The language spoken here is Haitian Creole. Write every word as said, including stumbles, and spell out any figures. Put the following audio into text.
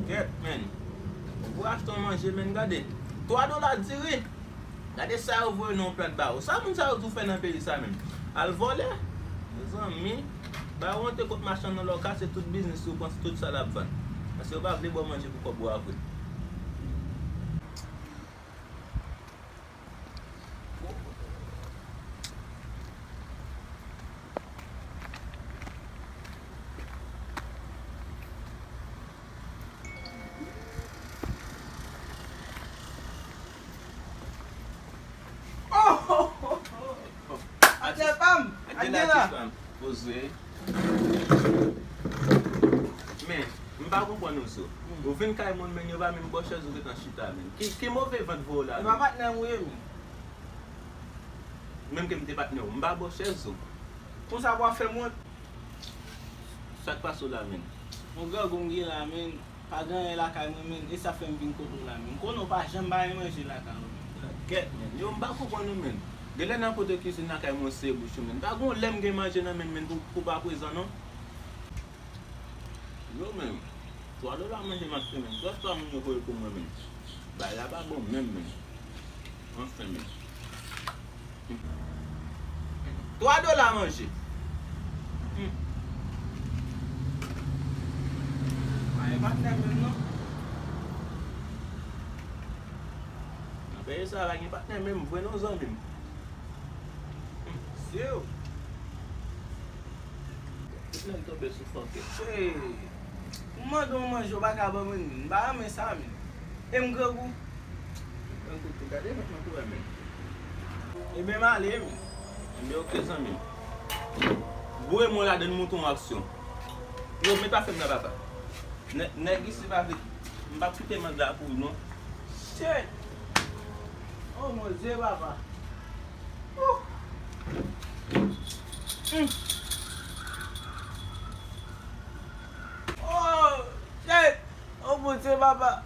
Kèt, menn. Ou pou achte yon manje, menn, gade. Twa dola diri. Gade sa yo voye nan yon plat ba ou. Sa moun sa yo tou fè nan peyi sa menm? Al vòlè? Mezanmi, ba ou antre kot machann nan lè w kase tout biznis ou pran tout sa l ap vann. Paske yo pa vle ba w manje pou kòb ou a vre. Atè pa m! Atè la! Poze. Men, m pa konprann ou zo. Ou vin kay moun, men yo pa menm ba w chèz ou gentan chita, men. Ki, ki move vant voye w la, men? E pa patnè m ou ye, men. Menm ke m te patnè w, m pa ba w chèz ou. Konsa pou w ap fè m wont. Sa k pase w la, men? Yon grangou m gen la, men. Pa gen anyen lakay mwen, men. E sa fè m vin kote w la, men. M konnen w pa janm bay manje lakay ou, men. Kèt, men. Yo, m pa konprann ou, men. Genlè nan kote kizin lakay mwen se bouch ou, men. Pa gen yon lè m gen manje nan men m, men, pou, pou pa prezan, non. Yo menm, twa dola manje m achte menm. Prèske twa moun yo voye pou mwen menm. Bagay la pa bon menm menm. Anfen menm. Twa dola manje. Hmm. Pa gen patnè menm non. Nan peyi sa pa gen patnè menm vre non zanmi m. Hmm. Siw. Tout nèg tonbe sou fòkè. Hey! M mande w manje, w pa ka ban mwen, men. M pa renmen sa, men. E m grangou. Grangou tou, gade mèt mwen tou wè, men. Ebyen, m ale, men. Ebyen, oke, zanmi m. Voye mwen ladann, moute yon aksyon. Yo, met afè m nan, papa. Nè-, nèg isi pa vle. M p ap kite manda pou ou, non. Shit! Oh, mon Dieu, papa. Ouh! Mm. Oh, shit! Oh, mon Dieu, papa.